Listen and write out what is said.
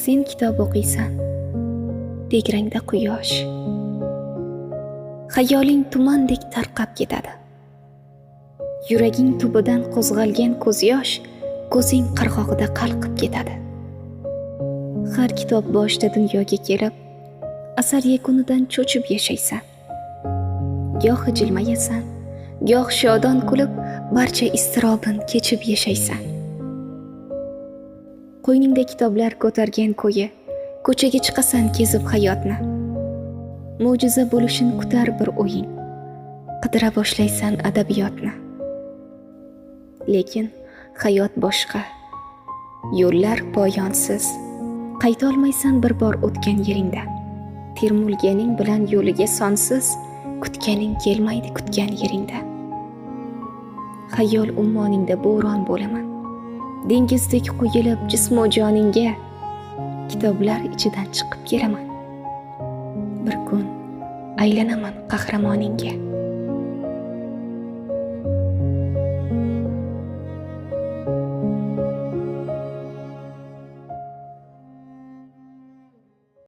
Sen kitob o'qiysan, tegrangda quyosh. Xayoling tumandek tarqab ketadi. Yuraging tubidan qo'zg'algan ko'zyosh ko'zing qirg'og'ida qalqib ketadi. Har kitob boshida dunyoga kelib, asar yakunidan cho'chib yashaysan. Gohi jilmayasan, goh shodon kulib, barcha iztirobin kechib yashaysan. Qo'yningda kitoblar ko'targan ko'yi, ko'chaga chiqasan kezib hayotni. Mo'jiza bo'lishin kutar bir o'ying. Qidira boshlaysan adabiyotni. Lekin hayot boshqa. Yo'llar poyonsiz. Qaytolmaysan bir bor o'tgan yeringdan. Termulganing bilan yo'liga sonsiz, kutganing kelmaydi kutgan yeringda. Xayol ummoningda bo'ron bo'laman. Dengizdek quyilib jismu joningga kitoblar ichidan chiqib kelaman. Bir kun aylanaman qahramoningga.